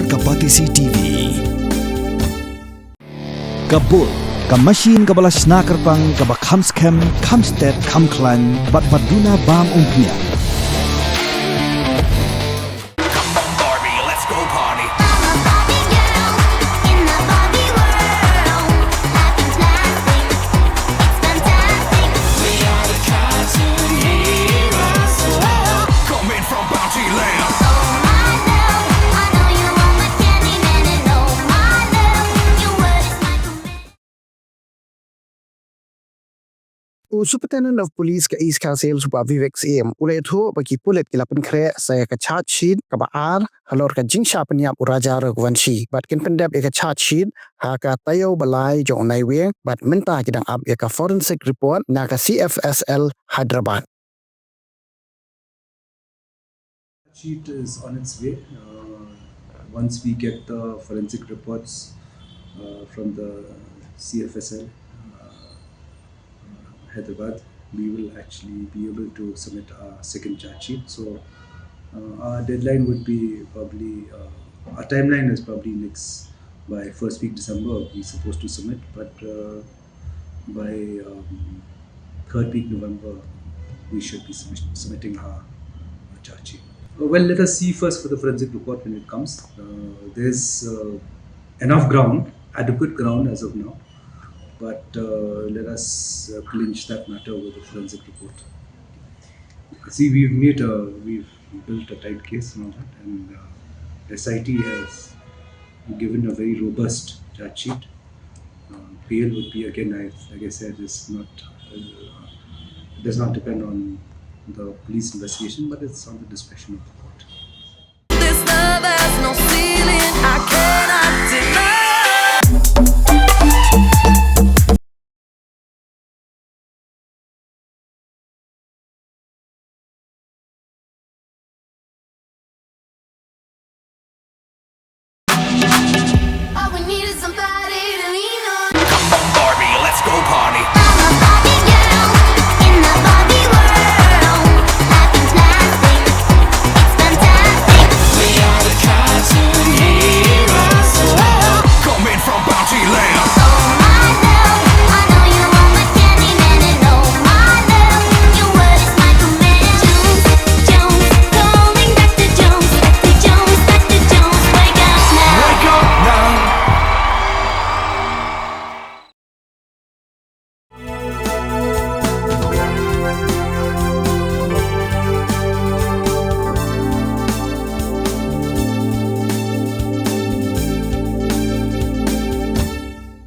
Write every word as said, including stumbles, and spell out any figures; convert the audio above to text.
Ka Batesi T V. Ka Bull, ka machine kaba la shna kyrpang, kaba kham skhem, kham stet, kham khlaiñ, bad ba duna bam umphniang. Come on, Barbie, let's go party. I'm a Barbie girl in the Barbie world. Life is plastic, it's fantastic. We are the cartoon heroes. Whoa. Coming from Bounty Land. Oh my love, I know you want my Candyman, and oh my love, your word is my command. U Superintendent of Police ka East Khasi Hills, u Bah Vivek Syiem, u la ïathuh ba ki pulit ki la pynkhreh sa ïa ka charge sheet kaba ar halor ka jingshah pynïap u Raja Raghuvanshi, bad kin pyndep ïa ka charge sheet ha ka taïew ba lai jong u Naiwieng, bad mynta ki dang ap ïa ka forensic report na ka C F S L Hyderabad. Sheet is on its way. Uh, once we get the forensic reports, uh, from the C F S L, uh, uh, Hyderabad, we will actually be able to submit our second charge sheet. So, uh, our deadline would be probably, uh, our timeline is probably next, by first week December, we're supposed to submit, but, uh, by, um, third week November, we should be submit-, submitting our, our charge sheet. Uh, well, let us see first for the forensic report when it comes. Uh, there's, uh, enough ground, adequate ground as of now, but, uh, let us, uh, clinch that matter with the forensic report. See, we've made a, we've built a tight case and all that, and, uh, S I T has given a very robust charge sheet. Uh, bail would be, again, I, like I said, is not, uh, does not depend on the police investigation, but it's on the discretion of the court.